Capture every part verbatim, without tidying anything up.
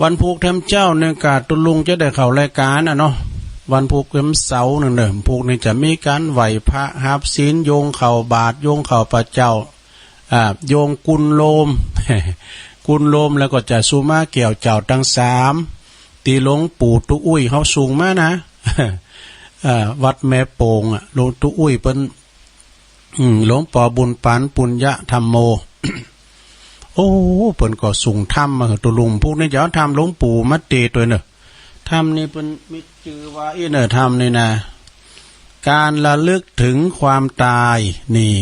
วันพุธแถมเจ้าเนี่ยกาตุลุงจะได้เข้ารายการอ่ะเนาะ วันพุธแถมเสาร์หนึ่งเนอะ พุธนี่จะมีการไหว้พระ หาบศีล โยงเข้าบาตร โยงเข้าพระเจ้า อ่า โยงกุลโลม กุลโลม แล้วก็จะสุมาแก้วเจ้าตังสาม ตีหลวงปู่ตุ๊อุ้ยเขาส่งมานะ อ่า วัดแม่โป่งอ่ะ หลวงตุ๊อุ้ยเปิ้น อืม หลวงปอบุญปานปุญญธรรมโม โอ้ เปิ้นก็ส่งธรรมมาหื้อตุลุง พุธนี่จะเอาธรรมหลวงปู่มาเตะตวยเนอะ ธรรมนี่เปิ้นมีจื่อว่าอี้เนอะ ธรรมนี่นะ การระลึกถึงความตาย นี่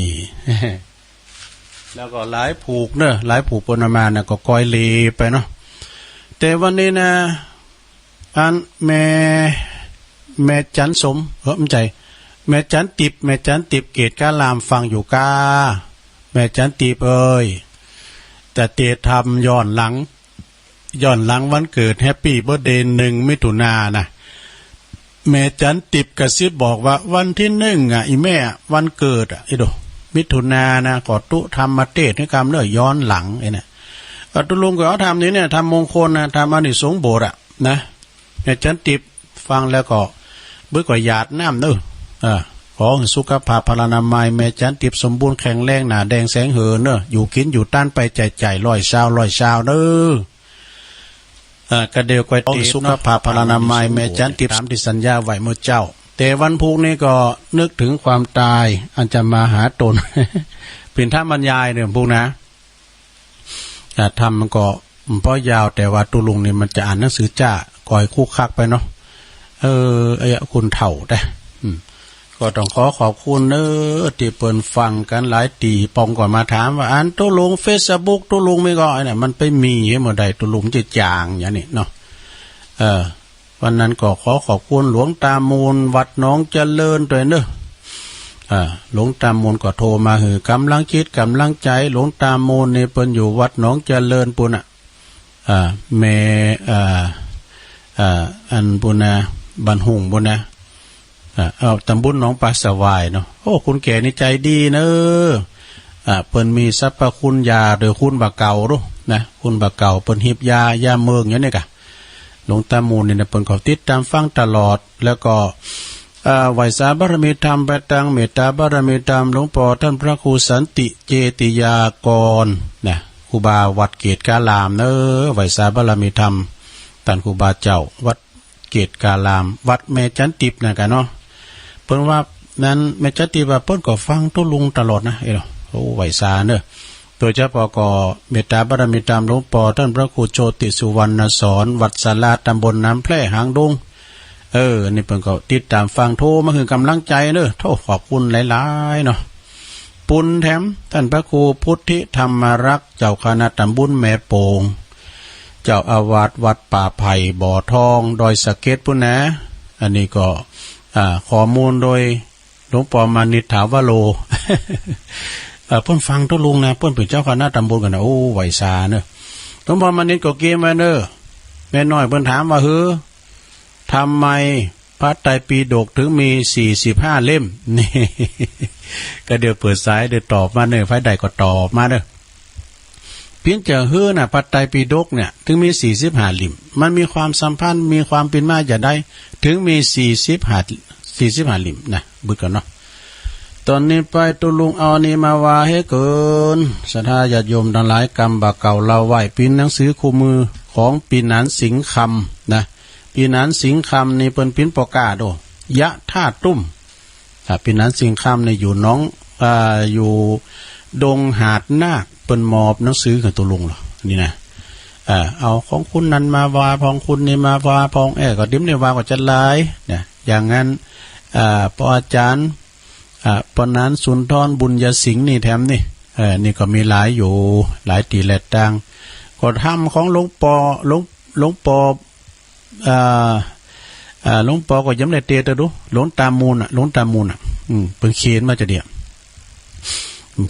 แล้วก็หลายผูกเนอะ หลายผูกเปิ้นเอามานะ ก็กอยเลไปเนาะ แต่วันนี้นะ อันแม่ แม่จันสม เออ ไม่ใช่ แม่จันติบ แม่จันติบ เกตการามฟังอยู่ก้า แม่จันติบเอ้ย แต่เตะธรรมย้อนหลัง ย้อนหลังวันเกิด แฮปปี้เบิร์ธเดย์ หนึ่งมิถุนายนนะ แม่จันติบกระซิบบอกว่าวันที่หนึ่งอ่ะ อีแม่วันเกิดอ่ะ อีโด มิถุนายนนะ ก็ตุธรรมเตศน์ให้กำเนิดย้อนหลังไอ้เนี่ย เออ ตุลุงก็เอาธรรมนี้เนี่ย ธรรมมงคลนะ ธรรมอานิสงส์โบสถ์อ่ะนะ แม่จันติบฟังแล้วก็ เบิกก็หยาดน้ำเนอะ เออ ขอให้สุขภาพพลานามัย แม่จันติบสมบูรณ์แข็งแรง หน้าแดงแสงเหินเนอะ อยู่กินอยู่ต้านไป จ่ายจ่ายร้อยซาว ร้อยซาวเนอะ เอ่อ กะเดียวก้อยเตียบเนาะ สุขภาพพลานามัย แม่จันติบตามที่สัญญาไว้เมื่อเจ้า แต่วันพุธนี้ก็นึกถึงความตาย อันจะมาหาตน เป็นธรรมบรรยายเนี่ยพุธนะ อ่า ธรรมมันก็บ่ยาว แต่ว่าตุลุงนี่มันจะอ่านหนังสือจ้า ก้อยคุกคักไปเนาะ เออ ไอ้คุณเฒ่าเด้ อืม ก็ต้องขอขอบคุณเนอะ ที่เปิ้นฟังกันหลายตี ปองก็มาถามว่า อันตุลุงเฟซบุ๊กตุลุงมีก่อ ไอ้เนี่ย มันไปมีให้หมดได้ ตุลุงจะจางอย่างนี้เนาะ เออ วันนั้นก็ขอขอบคุณหลวงตามูลวัดหนองเจริญด้วยเนอะ อ่า หลวงตามูลก็โทรมาหื้อกำลังจิตกำลังใจ หลวงตามูลนี่เปิ้นอยู่วัดหนองเจริญปุ้นน่ะ อ่า แม่ อ่า อ่า อันปุ้นนะ บ้านหุ่งปุ้นนะ อ่า เอา ตำบลหนองปลาสวายเนาะ โอ้ คุณแก่นี่ใจดีเนอะ อ่า เปิ้นมีสรรพคุณยาโดยคุณบ่าเก่ารู้นะ คุณบ่าเก่าเปิ้นหิบยา ยาเมืองอย่างนี้กะ หลวงตามูลนี่นะ เปิ้นก็ติดตามฟังตลอด แล้วก็ อ่า ไหว้สาบารมีธรรมไปตัง เมตตาบารมีธรรม หลวงปอท่านพระครูสันติเจติยากรนะ ครูบาวัดเกตการามเนอะ ไหว้สาบารมีธรรม ท่านครูบาเจ้าวัดเกตการาม วัดแม่จันติบนะกะเนาะ เปิ้นว่านั้น แม่จันติบว่าเปิ้นก็ฟังตุลุงตลอดนะ เอ้ย โอ้ ไหว้สาเนอะ โดยเฉพาะก็เมตตาบารมีธรรมหลวงปอท่านพระครูโชติสุวรรณสอน วัดสาราตำบลน้ำแพร่หางดง เออ นี่เปิ้นก็ติดตามฟัง โทรมาหื้อกำลังใจเนอะ โทรขอบคุณหลายๆเนาะ ปุญแถมท่านพระครูพุทธิธรรมรักษ์ เจ้าคณะตำบลแม่โป่ง เจ้าอาวาสวัดป่าไผ่บ่อทอง ดอยสะเก็ดปุ้นนะ อันนี้ก็ อ่า ข้อมูลโดย หลวงปอมานิตถาวโร เอ่อ เปิ้นฟังตุลุงนะ เปิ้นเป็นเจ้าคณะตำบลกันนะ โอ้ ไหว้สาเนอะ หลวงปอมานิตก็เกมไว้เนอะ แม่น้อยเปิ้นถามว่า เฮ้อ ทำไมพระไตรปิฎกถึงมีสี่สิบห้าเล่ม นี่ ก็เดี๋ยวเปิดสาย เดี๋ยวตอบมาเนอะ ไผได้ก็ตอบมาเนอะ เปียงจะหื้อน่ะ พระไตรปิฎกเนี่ย ถึงมีสี่สิบห้าเล่ม มันมีความสัมพันธ์ มีความเป็นมาจะใด ถึงมีสี่สิบห้า สี่สิบห้าเล่มนะ บึดก่อนเนาะ ตอนนี้ไปตุลุงเอานี่มาว่าให้เกิน ศรัทธาญาติโยมทั้งหลาย กำบ่าเก่าเล่าไว้ เป็นหนังสือคู่มือของปีหนานสิงห์คำนะ ปีหนานสิงห์คำนี่เปิ้นเป็นปอก้าโด ยะธาตุ่ม อ่า ปีหนานสิงห์คำนี่อยู่หนอง อ่า อยู่ดงหาดนาค เปิ้นมอบหนังสือกับตุลุงเหรอ นี่นะ อ่า เอาของคุณนั้นมาว่า ของคุณนี่มาว่า ของแอ้ก็ดิมนี่ว่าก็จะหลายนะ อย่างนั้น อ่า ปออาจารย์ อ่า ปอหนานสุนทรบุญยสิงห์นี่แถมนี่ เออ นี่ก็มีหลายอยู่ หลายตีแหลดตัง ก็ธรรมของหลวงปอ หลวง หลวงปอ อ่า อ่า หลวงปอก็ยังได้เตะเตอดู หลวงตามูลน่ะ หลวงตามูลน่ะ อืม เปิ้นเขียนมาจะเดียว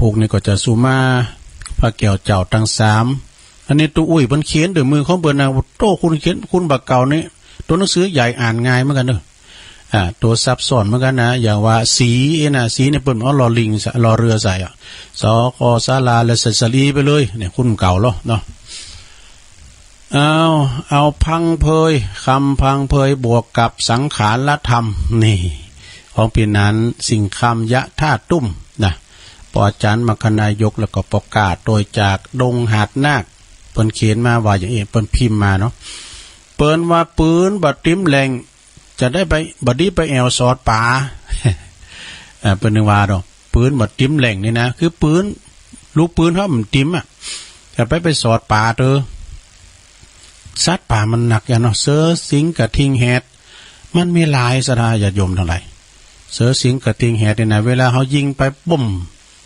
พวกนี้ก็จะสุมา พระแก้วเจ้าตังสาม อันนี้ตุ๊อุ้ยเปิ้นเขียนด้วยมือของเปิ้นนะ โอ้โต คุณเขียน คุณบ่าเก่านี่ ตัวหนังสือใหญ่อ่านง่ายเหมือนกันเนอะ อ่า ตัวซับซ้อนเหมือนกันนะ อย่างว่าสีนะ สีเนี่ยเปิ้นเอาลอลิงใส่ ลอเรือใส่อะ ส ค สารา และใส่สลีไปเลย เนี่ย คุณเก่าแล้วเนาะ เอา เอาพังเพย คำพังเพยบวกกับสังขารธรรม นี่ ของปีนั้นสิ่งคำยะธาตุตุ้มนะ พออาจารย์มรรคนายกแล้วก็ประกาศโดยจากดงหาดนาค เปิ้นเขียนมาว่าอย่างนี้ เปิ้นพิมพ์มาเนาะ เปิ้นว่าปืนบ่ติมแหล่ง จะได้ไป บ่ดีไปแอ่วสอดป๋า เอ่อ เปิ้นนึกว่าดอก ปืนบ่ติมแหล่งนี่นะ คือปืน ลูกปืนเฮามันติมอ่ะ จะไปไปสอดป๋าเตอ สัตว์ป่ามันหนักอย่างเนาะ เสือสิงห์กระทิงแหด มันมีหลาย ศรัทธาญาติโยมทั้งหลาย เสือสิงห์กระทิงแหดนี่นะ เวลาเฮายิงไปบุ้ม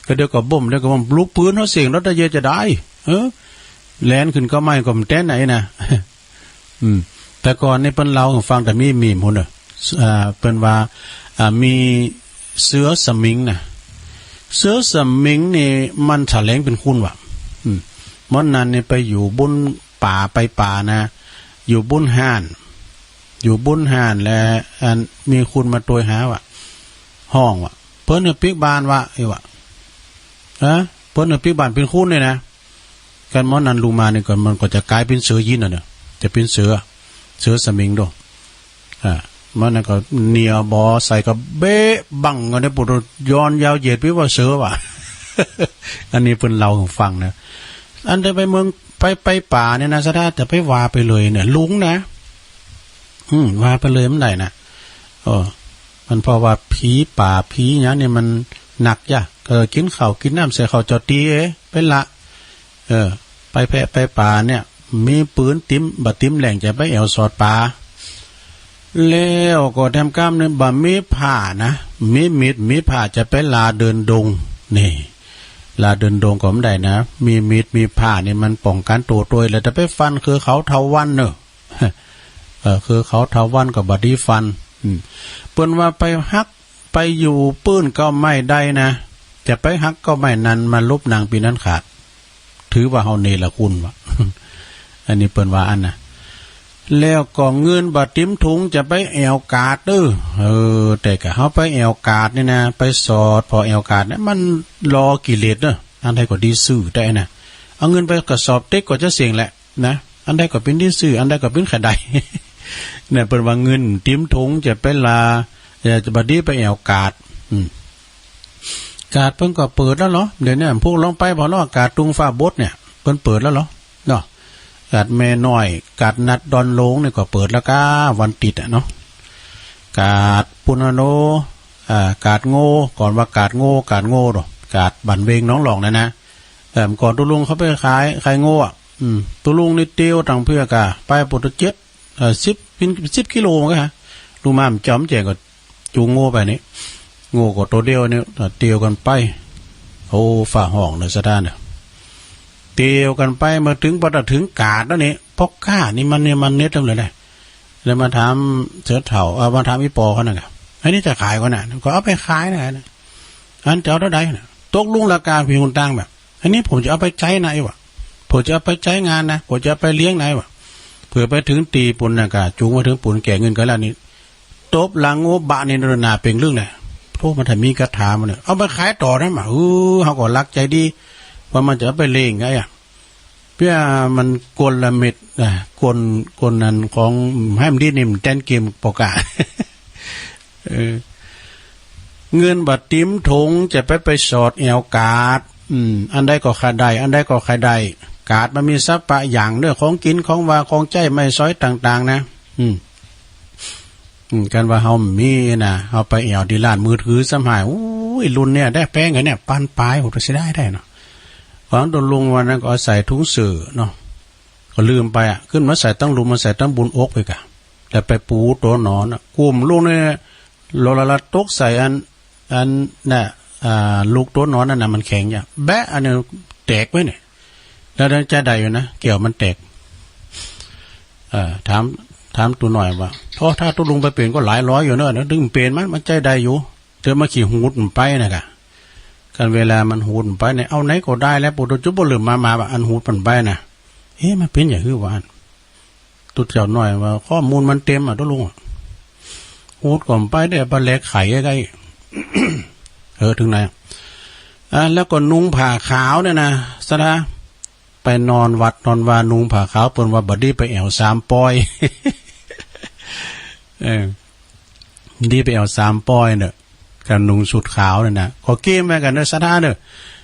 ก็เดี๋ยวก็บุ้ม เดี๋ยวก็บุ้ม ลูกปืนเฮาเสียงรถได้เยอะจะได้ เออ แล่นขึ้นก็ไม่ก็มันเต้นไหนนะ อืม แต่ก่อนนี่เปิ้นเล่าให้ฟัง แต่มี มีหมู่เนอะ อ่า เปิ้นว่า อ่า มีเสือสมิงนะ เสือสมิงนี่มันแสลงเป็นคนว่ะ อืม มื้อนั้นนี่ไปอยู่บุ้นป่า ไปป่านะ อยู่บุ้นห่าน อยู่บุ้นห่าน และอันมีคนมาโตยหาว่ะ ฮ้องว่ะ เปิ้นน่ะปิ๊กบานว่ะ ไอ้ว่ะ ฮะ เปิ้นน่ะปิ๊กบานเป็นคนเลยนะ กันมื้อนั้นลุงมานี่ก็มันก็จะกลายเป็นเสือยินน่ะเนอะ จะเป็นเสือ เสือสมิงโด อ่า มันนั้นก็เหนี่ยวบ่อใส่ก็เบะบังกันได้ ปุดย้อนยาวเหยียดปิ๊บว่าเสือว่ะ อันนี้เปิ้นเล่าให้ฟังนะ อันได้ไปเมือง ไป ไปป่าเนี่ยนะ ศรัทธา จะไปว่าไปเลยเนี่ย ลุงนะ อืม ว่าไปเลยมันได้นะ เออ มันเพราะว่าผีป่าผีหยังเนี่ยมันหนักยะ ก็กินข้าวกินน้ำใส่ข้าวเจ้าตีเอ ไปละ เออ ไปแพะไปป่าเนี่ย มีปืนติม บ่ติมแหล่งจะไปแอ่วสอดป๋า แล้วก็แถมกำเนี่ย บ่มีผ้านะ มีมีด มีผ้าจะไปลาเดินดง นี่ ลาเดินดงก็บ่ได้นะ มีมีด มีผ้านี่มันป้องกันตัวโตย แล้วจะไปฟันคือเขาเถาวัลย์เนอะ เออ คือเขาเถาวัลย์ก็บ่ดีฟัน อืม เปิ้นว่าไปหัก ไปอยู่ปื้นก็ไม่ได้นะ จะไปหักก็ไม่นั้นมาลบนางปีนั้นขาด ถือว่าเฮาเนรคุณวะ อันนี้เปิ้นว่าอันนะ แล้วก็เงินบ่ติมถุงจะไปแอ่วกาดเด้อ เออ แต่ก็เฮาไปแอ่วกาดนี่นะ ไปสอดพอแอ่วกาดเนี่ย มันรอกิเลสเนอะ อันใดก็ดีซื่อแต่นะ เอาเงินไปกระสอบเต็กก็จะเสี่ยงแหละ นะ อันใดก็เป็นที่ซื่อ อันใดก็เป็นขะได เนี่ย เปิ้นว่าเงินติมถุงจะไปลา เอ่อ จะบ่ดีไปแอ่วกาด อืม กาดเปิ้นก็เปิดแล้วเหรอ เดี๋ยวนี้พวกลองไปบ่เนาะ กาดตุงฟ้าบดเนี่ย เปิ้นเปิดแล้วเหรอ เนาะ กาดแม่น้อย กาดนัดดอนโลงเนี่ยก็เปิดแล้วก้า วันติดอะเนาะ กาดปุณณโณ อ่า กาดโง่ ก่อนว่ากาดโง่ กาดโง่เนาะ กาดบ้านเวงหนองหลองนั่นนะ เอิ่ม ก่อนตุ๊ลุงเขาไปขาย ขายโง่อะ อืม ตุ๊ลุงนี่เตียวตังเพื่อกะ ไปปุตตะเจ็ด เอ่อ สิบ เป็นสิบกิโลมั้งฮะ ลุงมามันจอมแจกก็จูงโง่ไปนี่ โง่ก็ตัวเดียวนี่ เตียวกันไป โอ้ ฝ่าห้องเนอะ ศรัทธาเนอะ เตียวกันไป มาถึง พอถึงกาดแล้วนี่ พอกาดนี่มันเนี่ย มันเน็ตเลยนะ แล้วมาถามเสือเฒ่า เอ่อ มาถามอีปอเขานั่นน่ะ อันนี้จะขายก่อนน่ะ ก็เอาไปขายนะ อันจะเอาเท่าใดน่ะ ตกลงราคาเพียงคนต่างแบบ อันนี้ผมจะเอาไปใช้นะไอ้วะ ผมจะเอาไปใช้งานนะ ผมจะเอาไปเลี้ยงนะไอ้วะ เผื่อไปถึงตีปุนน่ะกะ จูงมาถึงปุนแก่เงินกันแล้วนี่ ตบหลังโง่บะนี่หน้าเป่งลึ่งน่ะ โทษ มันถ้ามีคาถามันเนี่ย เอาไปขายต่อนะมา เออ เฮาก็รักใจดี ว่ามันจะเอาไปเลี้ยงไงอะ เพื่อมันกลเม็ดนะ กล กลนั้นของให้มันดีนี่มันแตนเกมปอกา เออ เงินบ่ติมถุงจะไปไปสอดแอ่วกาด อืม อันใดก็ขะได อันใดก็ขะได กาดมันมีสัพพะอย่างเนอะ ของกิน ของว่า ของใจ๊ ไม้สอยต่างๆ นะ อืม อืม กันว่าเฮามีนะ เฮาไปแอ่วที่ร้านมือถือซ้ำหาย โอ้ย รุ่นเนี่ยได้แพงไงเนี่ย ปานปลาย โห เสียดายได้เนาะ ของตุ๊ลุงวันนั้นก็เอาใส่ถุงเสื้อเนาะ ก็ลืมไปอะ ขึ้นมาใส่ตังลุม มาใส่ตังบุญอกไปกะ แล้วไปปูตัวหนอนอะ กุมลูกเนี่ย โลละละตกใส่อัน อันน่ะ อ่า ลูกตัวหนอนนั่นน่ะ มันแข็งอย่าง แบะ อันนี้แตกไว้เนี่ย แล้วยังใจ๊ได้อยู่นะ แก้วมันแตก เอ่อ ถาม ถามตุ๊น้อยว่า โอ้ ถ้าตุ๊ลุงไปเปลี่ยนก็หลายร้อยอยู่เนอะ ถึงเปลี่ยนมัน มันใจ๊ได้อยู่ เดี๋ยวมาขี้หูดมันไปนะกะ กันเวลามันหูดมันไปเนี่ย เอาไหนก็ได้แล้ว ปู่ตุ๊จุ๊บบ่ลืมมา มาว่าอันหูดมันไปนะ เอ๊ะ มันเป็นอย่างหื้อวะ ตุ๊เจ้าน้อยว่า ข้อมูลมันเต็มอะตุ๊ลุงอะ หูดก็บ่ไปได้ บ่แลกไข่ใกล้ๆ เออ ถึงไหนอะ อ่ะ แล้วก็นุ่งผ้าขาวเนี่ยนะ ศรัทธา ไปนอนวัดนอนวา นุงผ้าขาว เปิ้นว่าบ่ดีไปแอ่วสามปอย เออ ดีไปแอ่วสามปอยเน่อ ก็นุงสุดขาวเนี่ยนะ ก็เกมไว้กันเน่อ ศรัทธาเน่อ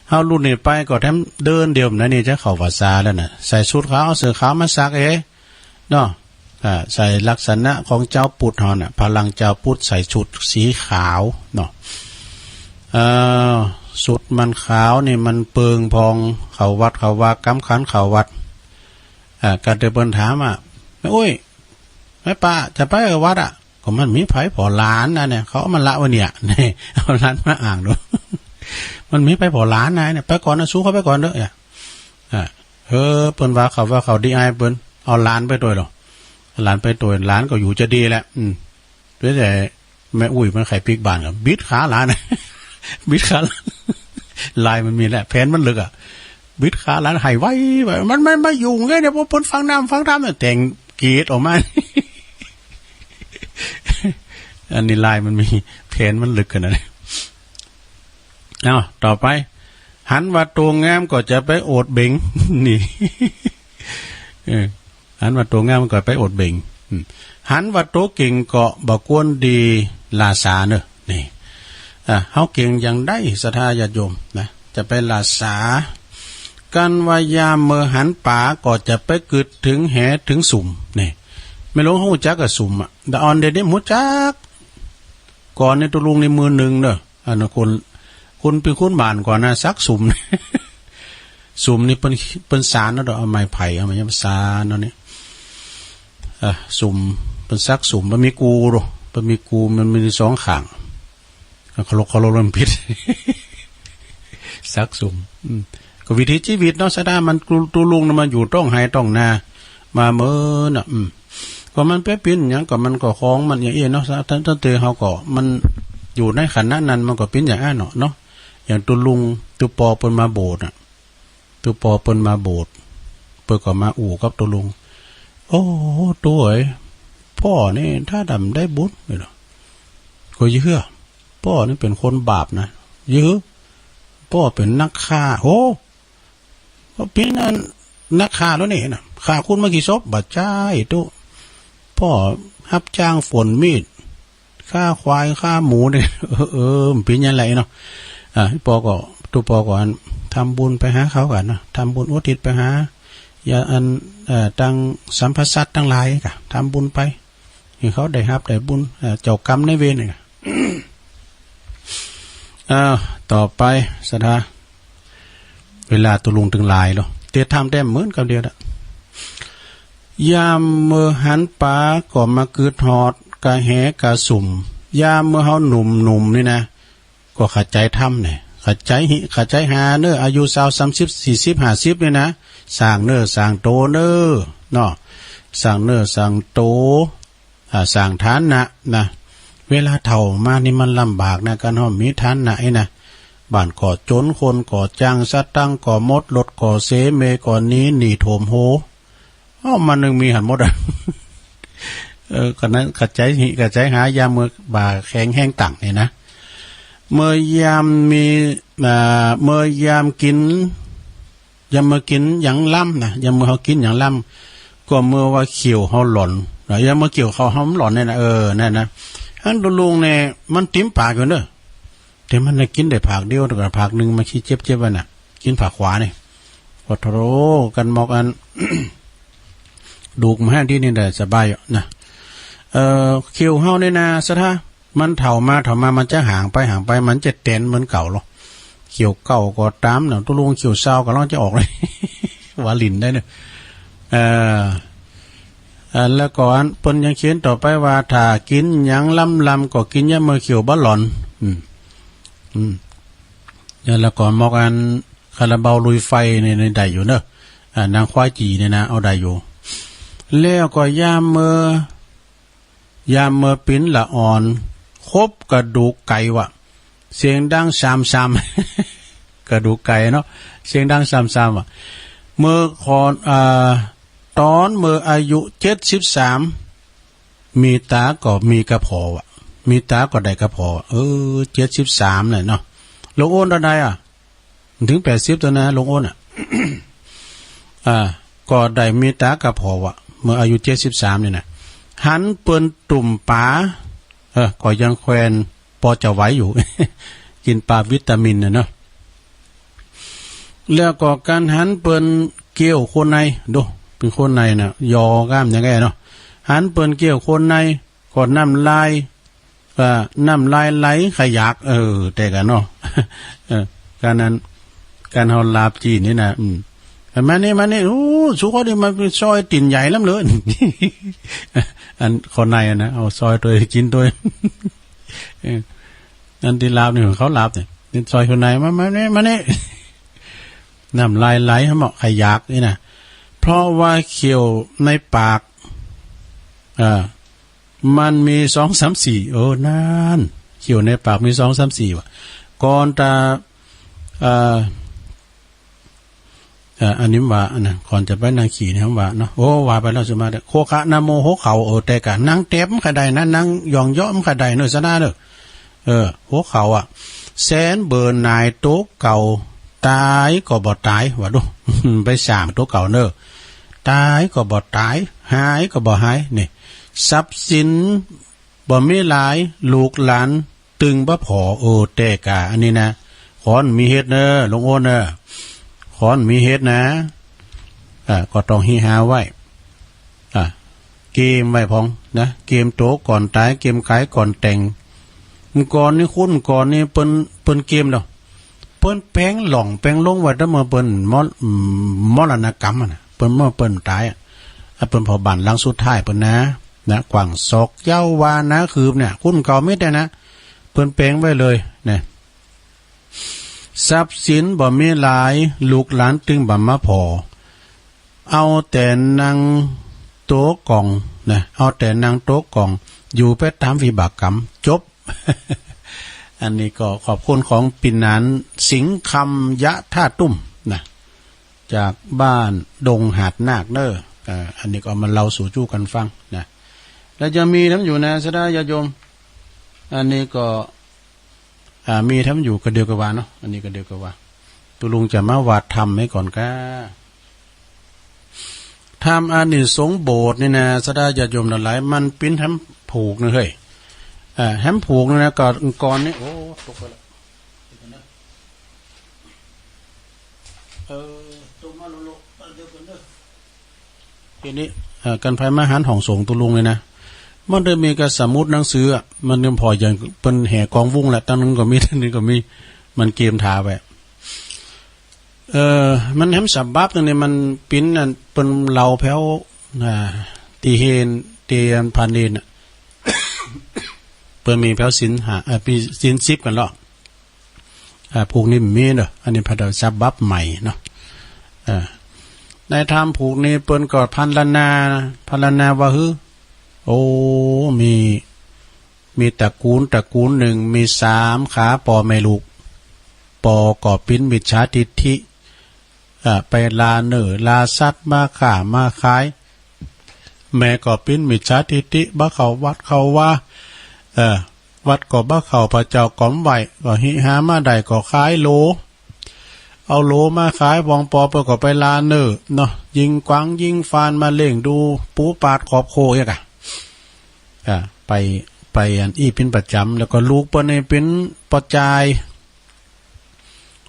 เฮารุ่นนี้ไปก็แถมเดินเดียวนั้นนี่จะเข้าพรรษาแล้วน่ะ ใส่สุดขาว เสื้อขาวมาสักเอ เนาะ อ่า ใส่ลักษณะของเจ้าพุทธเฮาน่ะ พลังเจ้าพุทธใส่ชุดสีขาวเนาะ เอ่อ ชุดมันขาวนี่มันเปิงพอง เข้าวัดเข้าวา กำขันเข้าวัด อ่า ก็เดี๋ยวเปิ้นถามอ่ะ แม่อุ้ย แม่ป้า จะไปวัดอ่ะ ก็มันมีไผผ่อหลานนะเนี่ย เขาเอามาละไว้เนี่ย นี่ เอาหลานมาอ้างดู มันมีไผผ่อหลานนะเนี่ย ไปก่อนนะ สู้เขาไปก่อนเด้อ อ่ะ เออ เปิ้นว่าเขา ว่าเขาดีอ้ายเปิ้น เอาหลานไปตวยเหรอ หลานไปตวย หลานก็อยู่จะดีแหละ อืม แต่แม่อุ้ยมันไขปิ๊กบ้านครับ บิดขาหลาน บิดขาหลาน ลายมันมีแหละ แผนมันลึกอะ บิดขาหลาน ให้ไวไว มัน มันมาอยู่ไงเนี่ย พวกเปิ้นฟังน้ำฟังธรรมเนี่ย แต่งกรีดออกมา อันนี้ลายมันมี แผนมันลึกขนาดนั้น เอา ต่อไป หันว่าโตงามก็จะไปโอดเบ่ง นี่ เออ หันว่าโตงามก็ไปโอดเบ่ง อืม หันว่าโตเก่งก็บ่ควรดีหล้าสาเน่อ นี่ อ่ะ เฮาเก่งอย่างใด ศรัทธาญาติโยมนะ จะไปหล้าสา กันว่ายามเมื่อหันป๋าก็จะไปกึดถึงแหถึงสุม นี่ แม่หลวงฮู้จักกับสุมอะ แต่อ่อนเดี๋ยวนี้ฮู้จัก ก่อนในตุลุงในมือหนึ่งเน่อ อันนั้นคน คนเป็นคนบ้านก่อนนะ สักสุม สุมนี่เปิ้น เปิ้นสานเนาะ เอาไม้ไผ่ เอาไม้ยำสานเนาะนี่ เอ่อ สุม เปิ้นสักสุม มันมีกูโด มันมีกู มันมีสองข้าง เคารพ เคารพเริ่มผิด สักสุม อืม ก็วิถีชีวิตเนาะ ศรัทธา มันตุ ตุลุงน่ะ มันอยู่ต้องไฮ่ต้องนา มาเมินน่ะ อืม ก็มันไปปิ้นหยังก็มันก็ของมันอย่างอี้เนาะ ตั้ง ตั้งแต่เฮาก็มันอยู่ในขณะนั้นมันก็ปิ้นอย่างอั้นเนาะ เนาะ อย่างตุลุง ตุปอเปิ้นมาโบสถ์น่ะ ตุปอเปิ้นมาโบสถ์ เปิ้นก็มาอู้กับตุลุง โอ้ ตุเอ๋ย ป้อนี่ถ้าดำได้บุญนี่เนาะ ก็เยื้อ ป้อนี่เป็นคนบาปนะ เยื้อ ป้อเป็นนักฆ่า โห ก็ปิ้นอันนักฆ่าแล้วนี่นะ ฆ่าคนมากี่ศพ บ่ใจ้ตุ ป้อฮับจ้างฝนมีด ฆ่าควาย ฆ่าหมูเนี่ย เออ เออ มันปิ้นอย่างไรเนาะ อ่า ป้อก็ ตุปอก็อัน ทำบุญไปหาเขากันเนาะ ทำบุญอุทิศไปหา อย่าอัน เอ่อ ตังสรรพสัตว์ทั้งหลายกะ ทำบุญไป ให้เขาได้ฮับได้บุญ เอ่อ เจ้ากรรมนายเวรเนี่ย อ้าว ต่อไป ศรัทธา เวลาตุลุงตึงหลายแล้ว เตรียมทำแต้มเหมือนกับเดียวละ ยามเมื่อหันป๋าก็มาคืดฮอดกะแหกะสุม ยามเมื่อเฮาหนุ่มๆ นี่นะ ก็เข้าใจ๋ธรรมเนี่ย เข้าใจ๋หิ เข้าใจ๋หาเน่อ อายุซาว สามสิบ สี่สิบ ห้าสิบ นี่นะ สร้างเน่อ สร้างโตเน่อ เนาะ สร้างเน่อ สร้างโต อ่า สร้างฐานะนะ เวลาเฒ่ามานี่มันลำบากนะ การเฮามีฐานะนี่นะ บ้านก็จ๋น คนก็จ้าง สตังค์ก็หมด รถก็เส เมย์ก็หนี หนี้ท่วมโห เอ้า มันนึงมีหันหมดอะ เออ ก็นั้นเข้าใจ๋หิ เข้าใจ๋หา ยามเมื่อบ่าแข็งแฮงตังเนี่ยนะ เมื่อยามมี อ่า เมื่อยามกิน ยามเมื่อกินหยังล้ำนะ ยามเมื่อเฮากินหยังล้ำ ก็เมื่อว่าเขี้ยวเฮาหล่อนนะ ยามเมื่อเขี้ยวเขาเฮาหล่อนเนี่ยนะ เออ นั่นนะ อันตุลุงเนี่ย มันติ่มปากอยู่เน่อ แต่มันได้กินได้ผากเดียว แต่ผากหนึ่งมันขี้เจ็บๆ ไว้น่ะ กินผากขวานี่ ก็ทะเลาะกันหมอกอัน ดูกมาให้ที่นี่ได้สบายอยู่นะ เอ่อ เขี้ยวเฮาเนี่ยนะ ศรัทธา มันเฒ่ามา เฒ่ามา มันจะห่างไป ห่างไป มันจะแตนเหมือนเก่าหรอก เขี้ยวเก่าก็ต๋ามเนาะ ตุลุงเขี้ยวซาวก็ร้องจะออกเลย ว่าหลิ้นได้เน่อ เอ่อ อ่า แล้วก็อันเปิ้นยังเขียนต่อไปว่า ถ้ากินหยังล้ำๆ ก็กินยามเมื่อเขี้ยวบ่หล่อน อืม อืม แล้วก็หมอกอันคาราบาวลุยไฟนี่ นี่ได้อยู่เน่อ อ่า นางควายจี่เนี่ยนะ เอาได้อยู่ แล้วก็ยามเมื่อ ยามเมื่อปิ้นละอ่อน คบกระดูกไก่วะ เสียงดังซามๆ กระดูกไก่เนาะ เสียงดังซามๆ อ่ะ เมื่อคอน อ่า ต๋อนเมื่ออายุเจ็ดสิบสาม มีต๋าก็มีกระเพาะวะ มีต๋าก็ได้กระเพาะ เออ เจ็ดสิบสามเลยเนาะ หลวงโอนเท่าใดอ่ะ ถึงแปดสิบแล้วนะ หลวงโอนอ่ะ อ่า ก็ได้มีตากับพ่อวะ เมื่ออายุเจ็ดสิบสามนี่นะ หันเปิ้นตุ่มปลา เออ ก็ยังแควนปอจะไหวอยู่ กินปลาวิตามินน่ะเนาะ แล้วก็การหันเปิ้นเกี่ยวคนใน ดู เป็นคนในน่ะ ยอก้ามยังไงเนาะ หันเปิ้นเกี่ยวคนใน ก็น้ำลาย เอ่อ น้ำลายไหลขยัก เออ แต่กันเนาะ เออ การนั้น การเฮาลาบจีนนี่นะ อืม มานี่ มานี่ โอ้ สุขอดี มาซอยตีนใหญ่ล้ำเลย อันคนในอะนะ เอาซอยตัวกินตัว เออ อันที่ลาบนี่ของเขาลาบเนี่ย นี่ซอยคนใน มา มานี่ มานี่ น้ำลายไหล เขาบอกขยักนี่นะ เพราะว่าเขี้ยวในปาก เอ่อ มันมีสองสามสี่ เออ นั่น เขี้ยวในปากมีสองสามสี่ว่ะ ก่อนจะ เอ่อ เอ่อ อันนี้ว่าอันนะ ก่อนจะไปนั่งขี่เนี่ยว่าเนาะ โอ้ ว่าไปแล้วสุมาเด้อ โคคะนะโม หัวเข่า เออ แต่กะนั่งเต็บมันก็ได้นะ นั่งหย่องเยาะมันก็ได้เนอะ สนะเนอะ เออ หัวเข่าอะ แสนเบอร์นายโต๊ะเก่า ตายก็บ่ตาย ว่าดู ไปสร้างโต๊ะเก่าเนอะ ตายก็บ่ตาย หายก็บ่หาย นี่ ทรัพย์สินบ่มีหลาย ลูกหลานตึงบ่พอ เออ แต่กะ อันนี้นะ ขอนมีเฮ็ดเนอะ หลวงโอนเนอะ ขอนมีเฮ็ดนะ อ่า ก็ต้องหิหาไว้ อ่ะ เกมไว้พองนะ เกมโตก่อนตาย เกมขายก่อนแต่ง ก่อนนี่คุณ ก่อนนี่เปิ้น เปิ้นเกมดอก เปิ้นแปลงหล่องแปลงลงไว้ตั้งเมื่อเปิ้นมร- อืม มรณกรรมอะนะ เปิ้นเมื่อเปิ้นตายอะ อ่ะ เปิ้นเผาบ้านหลังสุดท้ายเปิ้นนะ นะ กว้างศอกยาววาหนาคืบเนี่ย คุณเก่ามิดเนี่ยนะ เปิ้นแปลงไว้เลยนะ ทรัพย์สินบ่มีหลาย ลูกหลานตึงบ่มาพอ เอาแต่นั่งโต๊ะกองนะ เอาแต่นั่งโต๊ะกอง อยู่ไปตามวิบากกรรม จบ อันนี้ก็ขอบคุณของปิ่นหนาน สิงห์คำยะท่าตุ้มนะ จากบ้านดงหาดนาคเนอะ เอ่อ อันนี้ก็เอามาเล่าสู่จู้กันฟังนะ แล้วจะมีทำอยู่นะ สดาญาติโยม อันนี้ก็ อ่า มีทำอยู่ก็เดียวกันว่าเนาะ อันนี้ก็เดียวกันว่า ตุลุงจะมาว่าทำให้ก่อนก้า ทำอานิสงส์โบสถ์นี่นะ สดาญาติโยมทั้งหลาย มันปิ้นแฮมผูกนะเฮ้ย อ่า แฮมผูกนี่นะ ก่อน ก่อนนี่ โอ้ ตกไปละ เออ ตกมาโลโล เดี๋ยวก่อนเด้อ ทีนี้ เอ่อ กันไพมาหันห้องสงฆ์ตุลุงเลยนะ มันได้มีกระสมุดหนังสืออะ มันยังพออย่างเปิ้นแห่กองวุ้งแหละ ตั้งนึงก็มี ตั้งนึงก็มี มันเกมถาไว้ เอ่อ มันแฮมฉบับหนึ่งนี่ มันปิ้นอันเปิ้นเล่าแผว อ่า ตีเฮน ตีอันพาเนนน่ะ เปิ้นมีแผวศีลห้า เอ่อ ปีศีลสิบกันเหรอ อ่า ผูกนี่มีเนอะ อันนี้พระเจ้าฉบับใหม่เนาะ เอ่อ ในธรรมผูกนี่เปิ้นก็พันลนา พันลนาว่าหื้อ โอ้ มี มีตระกูล ตระกูลหนึ่ง มีสามขา พ่อแม่ลูก พ่อก็ปิ้นมิจฉาทิฏฐิ อ่า ไปลาเนื้อลาสัตว์มาค้ามาขาย แม่ก็ปิ้นมิจฉาทิฏฐิ บ่เข้าวัดเข้าวา เออ วัดก็บ่เข้า พระเจ้าก็บ่ไหว้ ก็หิหามาได้ก็ขายโหล เอาโหลมาขาย พ่องพ่อเปิ้นก็ไปลาเนื้อเนาะ ยิงกวางยิงฟานมาเลี้ยงดูปูปาดครอบครัวเอกอะ อ่า ไป ไปอันอี้ปิ้นประจำ แล้วก็ลูกเปิ้นนี่ปิ้นปอจาย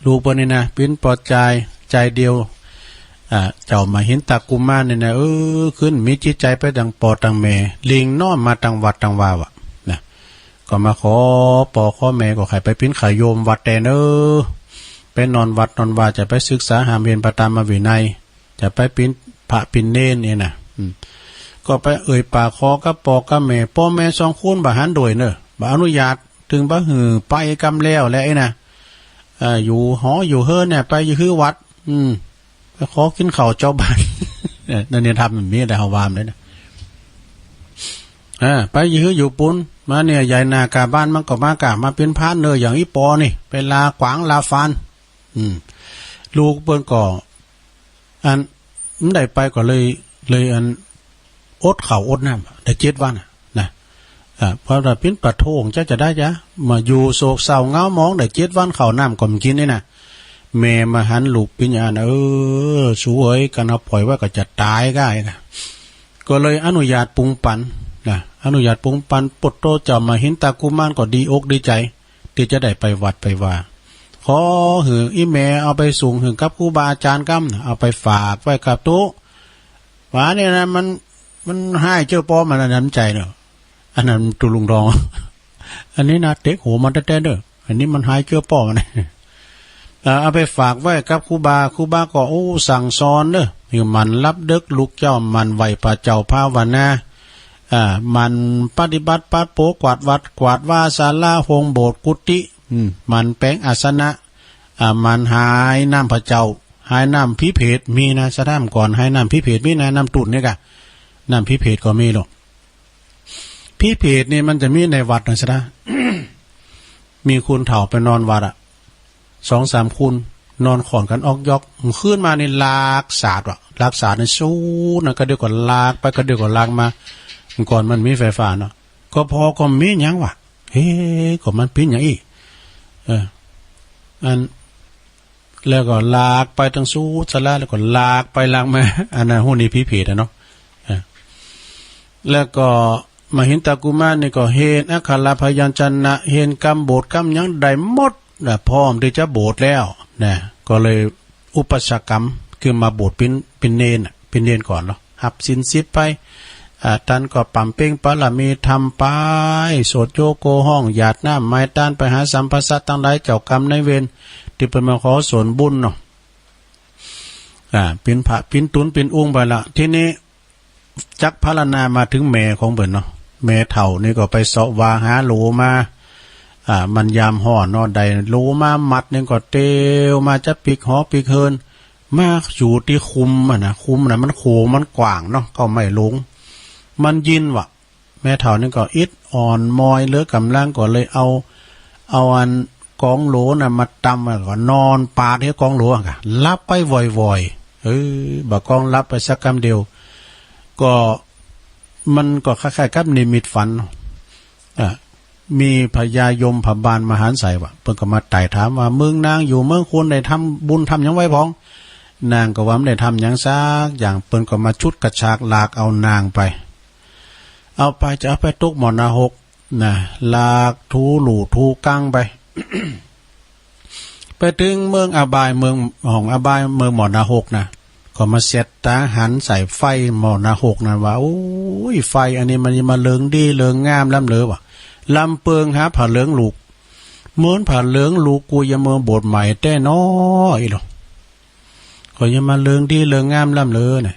ลูกเปิ้นนี่นะ ปิ้นปอจาย จายเดียว อ่า เจ้ามหินทกุมารนี่นะ เออ ขึ้นมีจิตใจไปตังพ่อตังแม่ หลิ่งน้อมมาตังวัดตังวาว่ะ นะ ก็มาขอพ่อขอแม่ ก็ใค่ไปปิ้นขายโยมวัดแตนเออ ไปนอนวัดนอนวา จะไปศึกษาหามเห็นพระธรรมวินัย จะไปปิ้นพระปิ้นเณรนี่นะ อืม ก็ไปเอ่ยปากขอกับพ่อกับแม่ พ่อแม่สองคนบ่หันด้วยเนอะ บ่อนุญาต ถึงบ่หื้อไปกำแล้วแหละไอ้นะ เอ่อ อยู่หออยู่เฮือนเนี่ย ไปอยู่หื้อวัด อืม ไปขอกินข้าวเจ้าบ้าน เออ นั่นเนี่ยทำแบบนี้ได้เฮาวามเลยนะ อ่า ไปอยู่หื้ออยู่ปุ้น มาเนี่ย ใหญ่หน้ากาบ้านมันก็มากามาเป็นพระเนอะ อย่างอีปอนี่ ไปลากวางลาฟาน อืม ลูกเปิ้นก็ อัน มันได้ไปก็เลย เลยอัน อดข้าวอดน้ำได้เจ็ดวันน่ะ นะ อ่า เพราะว่าปิ้นปะโทงจะ จะได้จ้ะ มาอยู่โศกเศร้าเหงาหมองได้เจ็ดวัน ข้าวน้ำก็บ่กินนี่นะ แม่มาหันลูกปิ้นอัน เออ สูเอ๋ย กันเอาปล่อยไว้ก็จะตายก้าอีกอะ ก็เลยอนุญาตปรุงปันนะ อนุญาตปรุงปัน ปุตโตเจ้ามหินตากุมารก็ดีอกดีใจ ที่จะได้ไปวัดไปวา ขอหืออีแม่เอาไปส่งหือกับครูบาอาจารย์กำ เอาไปฝากไว้กับตุ๊ ว่าเนี่ยนะ มัน มันให้เจ้าป้อมันอันนั้นใจเนอะ อันนั้นตุลุงทอง อันนี้นะ เต็กหัวมันแท้ๆเนอะ อันนี้มันให้เจ้าป้อมัน เอ่อ เอาไปฝากไว้กับครูบา ครูบาก็ โอ้ สั่งสอนเนอะ ให้หมั่นหลับดึก ลูกเจ้าหมั่นไหว้พระเจ้าภาวนา อ่า หมั่นปฏิบัติปัดโปกวาดวัด กวาดวาศาลา โฮงโบสถ์ กุฏิ อืม หมั่นแปรงอาสนะ อ่า หมั่นหายน้ำพระเจ้า หายน้ำผีเปรต มีนะ สถานก่อน หายน้ำผีเปรต มีนะ น้ำตุ่นเนี่ยกะ น้ำผีเปรตก็มีหรอก ผีเปรตนี่มันจะมีในวัดนะ สถาน มีคนเฒ่าไปนอนวัดอะ สองสามคน นอนข่อนกันออกยอก คืนมานี่ลากสาดว่ะ ลากสาดในสู้นะ ก็เดี๋ยวก็ลากไป ก็เดี๋ยวก็ลากมา ก่อนมันมีไฟฟ้าเนาะ ก็พอก็มีหยังวะ เฮ้ ก็มันปิ้นอย่างอี้ เออ อัน แล้วก็ลากไปทางสู้สารา แล้วก็ลากไปลากมา อันนั้นหู้นี่ผีเปรตอะเนาะ เออ แล้วก็มหินตากุมารนี่ก็เห็นอักขระพยัญชนะ เห็นกำโบสถ์กำหยังได้หมดนะ พร้อมที่จะโบสถ์แล้วนะ ก็เลยอุปัชฌกรรม คือมาบวชเป็น เป็นเณรน่ะ เป็นเณรก่อนเนาะ หับศีลสิบไป อ่า ตันก็ปำเพ็งปารมีธรรมไป โสตโยโก ฮ้องหยาดน้ำไม้ตานไปหาสัพพสัตว์ทั้งหลาย เจ้ากรรมนายเวร ที่เปิ้นมาขอส่วนบุญเนาะ อ่า ปิ้นพระปิ้นตุนปิ้นองค์ไปละ ทีนี้ จักพรรณนามาถึงแม่ของเปิ้นเนาะ แม่เฒ่านี่ก็ไปเสาะว่าหาโหลมา อ่า มันยามฮ้อนเนาะ ได้โหลมามัดหนึ่งก็เตียวมาจะปีกหอปีกเฮือน มาอยู่ตี้คุ้มอะนะ คุ้มนะ มันโขงมันกว้างเนาะ ก็ไม่หลง มันยินว่ะ แม่เฒ่านี่ก็อิดอ่อนมอยเหลือกำลัง ก็เลยเอา เอาอันกองโหลน่ะมาตำ แล้วก็นอนปาดให้กองโหลอะ หลับไปว่อยๆ เออ บ่ากองหลับไปสักกำเดียว ก็ มันก็คล้ายๆกับนิมิตฝันเนาะ อ่ะ มีพญายมพบาลมาหันใส่ว่ะ เปิ้นก็มาไต่ถามว่า มึงนางอยู่เมืองคุณได้ทำบุญทำหยังไว้พอง นางก็ว่าบ่ได้ทำหยังสักอย่าง เปิ้นก็มาฉุดกระชากลากเอานางไป เอาไป จะเอาไปตกหม้อหน้าหกนะ ลากถูลู่ถูกังไป ไปถึงเมืองอบาย เมืองห้องอบาย เมืองหม้อหน้าหกนะ ก็มาเสียดตาหันใส่ไฟหม้อหน้าหกนั่นว่า โอ้ย ไฟอันนี้มันมาเลิงดีเลิงงามล้ำเหลือว่ะ ลำเปิงหาผ้าเหลืองลูก เหมือนผ้าเหลืองลูกกูยังเมืองโบสถ์ใหม่แท้น้ออีหลอ ก็ยังมาเลิงดีเลิงงามล้ำเหลือเนี่ย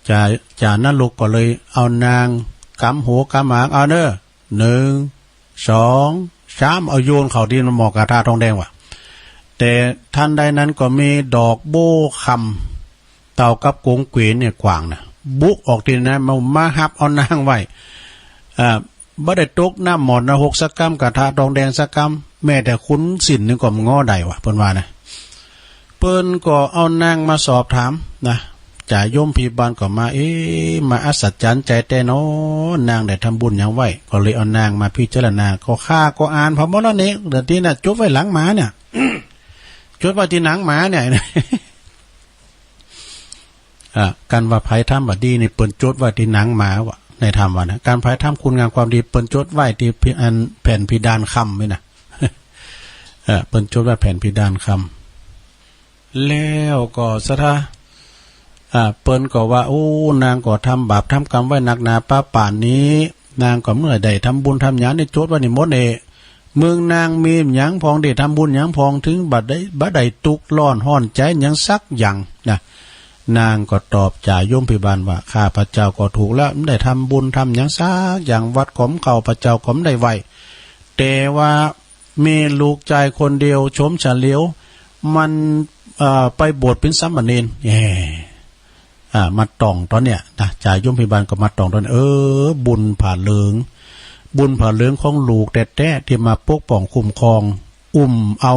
จ่า จ่านรกก็เลยเอานางกำหัวกำหาง เอาเด้อ หนึ่ง สอง สาม เอาโยนเข้าที่หม้อกระทะทองแดงว่ะ แต่ทันใดนั้นก็มีดอกโบ้คำ เต่ากับกงเกวียนเนี่ยกว้างนะ บุกออกที่นั้นมา มาหับเอานางไว้ อ่า บ่ได้ตกน้ำหม้อหน้าหกสักกำ กระทะทองแดงสักกำ แม้แต่ขุนสินนี่ก็บ่งอได้ว่ะ เปิ้นว่านะ เปิ้นก็เอานางมาสอบถามนะ จ่ายมพิบาลก็มา เอ๊ะ มาอัศจรรย์ใจแท้น้อ นางได้ทำบุญหยังไว้ ก็เลยเอานางมาพิจารณา ก็ข้าก็อ่านพระมรณียก แต่ที่น่ะจดไว้หลังหมาเนี่ย จดไว้ที่หนังหมาเนี่ย อ่ะ การว่าไผทำบ่ดีนี่เปิ้นจดไว้ที่หนังหมาว่ะ ในธรรมว่านะ การไผทำคุณงามความดีเปิ้นจดไว้ที่พิ อันแผ่นเพดานคำนี่นะ เออ เปิ้นจดไว้แผ่นเพดานคำ แล้วก็สะท้า อ่า เปิ้นก็ว่า โอ้ นางก็ทำบาปทำกรรมไว้หนักหนาปาป่านนี้ นางก็เมื่อได้ทำบุญทำหยังนี่จดไว้นี่หมดเน่ เมืองนางมีหยังพอง ได้ทำบุญหยังพอง ถึงบ่ได้ บ่ได้ทุกข์ร้อนฮ้อนใจหยังสักอย่างนะ นางก็ตอบจ่ายมพิบาลว่า ข้าพเจ้าก็ถูกแล้ว บ่ได้ทำบุญทำหยังสักอย่าง วัดก็บ่เข้า พระเจ้าก็บ่ได้ไหว้ แต่ว่ามีลูกชายคนเดียว ชมเฉลียว มัน เอ่อ ไปบวชเป็นสามเณร แหม อ่า มาต่องตอนเนี้ยนะ จ่ายมพิบาลก็มาต่องตอน เออ บุญผ้าเหลือง บุญผ้าเหลืองของลูกแท้ๆ ที่มาปกป้องคุ้มครอง อุ้มเอา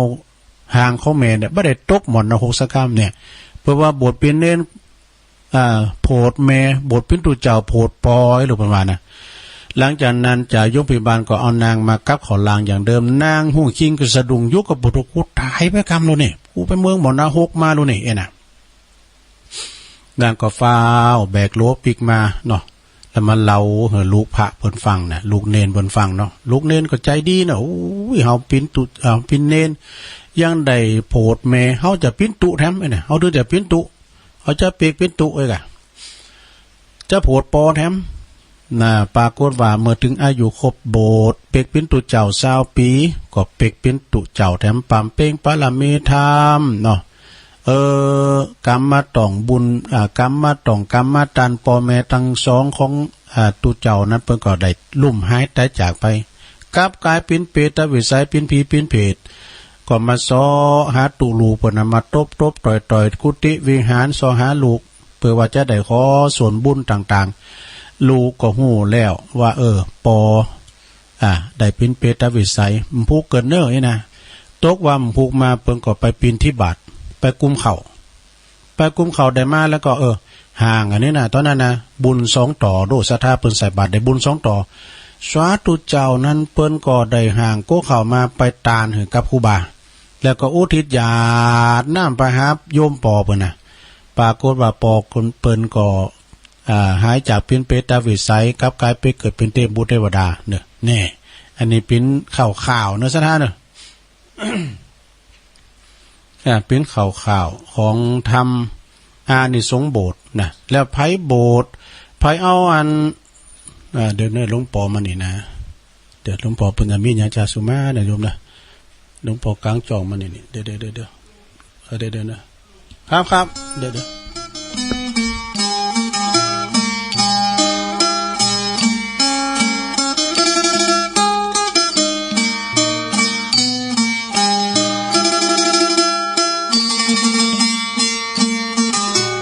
หางของแม่เนี่ย บ่ได้ตกหม้อหน้าหกสักกำเนี่ย เพราะว่าบวชเป็นเณร อ่า โผดแม่ บวชเป็นตุ๊เจ้าโผดปอย หรือประมาณนะ หลังจากนั้นจ่าโยมพยาบาลก็เอานางมากลับเข้าล่างอย่างเดิม นางฮู้จริงก็สะดุ้ง อยู่ก็บ่ฮู้ กูตายไปกำแล้วนี่ กูไปเมืองมรณะหกมาแล้วนี่ เอ้ยนะ นางก็ฟ้าวแบกโหลปิกมาเนาะ แล้วมาเล่าให้ลูกพระเพิ่นฟังนะ ลูกเณรเพิ่นฟังเนาะ ลูกเณรก็ใจดีนะ โอ้ย เฮาเป๋นตุ๊ เฮาเป๋นเณร ยังได้โผดแม่ เฮาจะเป๋นตุ๊แถม เอ้ยนะ เฮาถึงจะเป๋นตุ๊ เฮาจะเปกเป๋นตุ๊ เอ้ยกะ จะโผดปอแถม นะ ปรากฏว่าเมื่อถึงอายุครบโบสถ์ เปกเป๋นตุ๊เจ้าซาวปี๋ ก็เปกเป๋นตุ๊เจ้าแถม ปำเพ็งปารมีธรรมเนาะ เออ กรรมมาต้องบุญ อ่า กรรมมาต้อง กรรมมาต้าน ป้อแม่ตังสองของ อ่า ตุ๊เจ้านั้นเปิ้นก็ได้ลุ่มหายต๋ายจากไป กลับก๋ายเป๋นเปรตวิสัย เป๋นผีเป๋นเผต ก็มาเซาะหาตุ๊ลูกเปิ้นนะ มาตบๆ ต่อยๆ กุฏิวิหาร เซาะหาลูก เปื้อว่าจะได้ขอส่วนบุญต่างๆ ลูกก็ฮู้แล้วว่า เออ ปอ อ่า ได้เป๋นเปรตวิสัย บ่ฮู้เกิดเน่อ เอ้ยนะ ตกว่าบ่ฮู้มา เปิ้นก็ไปบิณฑบาต ไปกุมข้าว ไปกุมข้าวได้มาแล้วก็ เออ ห้างอันนี้นะ ต๋อนนั้นนะ บุญสองต่อ โดยศรัทธาเปิ้นใส่บาตรได้บุญสองต่อ สาธุเจ้านั้นเปิ้นก็ได้ห้างโก้ข้าวมาไปตานหื้อกับครูบา แล้วก็อุทิศหยาดน้ำไปหาโยมปอเปิ้นนะ ปรากฏว่าปอเปิ้นก็ อ่า หายจากเป๋นเปรตวิสัย กลับก๋ายไปเกิดเป๋นเทพบุตรเทวดาเน่อ แน่ อันนี้เป๋นข่าวๆ เน่อ ศรัทธาเน่อ อ่า เป๋นข่าวๆ ของธรรมอานิสงส์โบสถ์นะ แล้วไผโบสถ์ ไผเอาอัน อ่า เดี๋ยวเน่อ หลวงปอมานี่นะ เดี๋ยวหลวงปอเปิ้นจะมีหยังจะสุมานะโยมนะ หลวงปอกลางจ่องมานี่นี่ เดี๋ยวๆๆๆ เออ เดี๋ยวๆ นะ ครับๆ เดี๋ยวๆ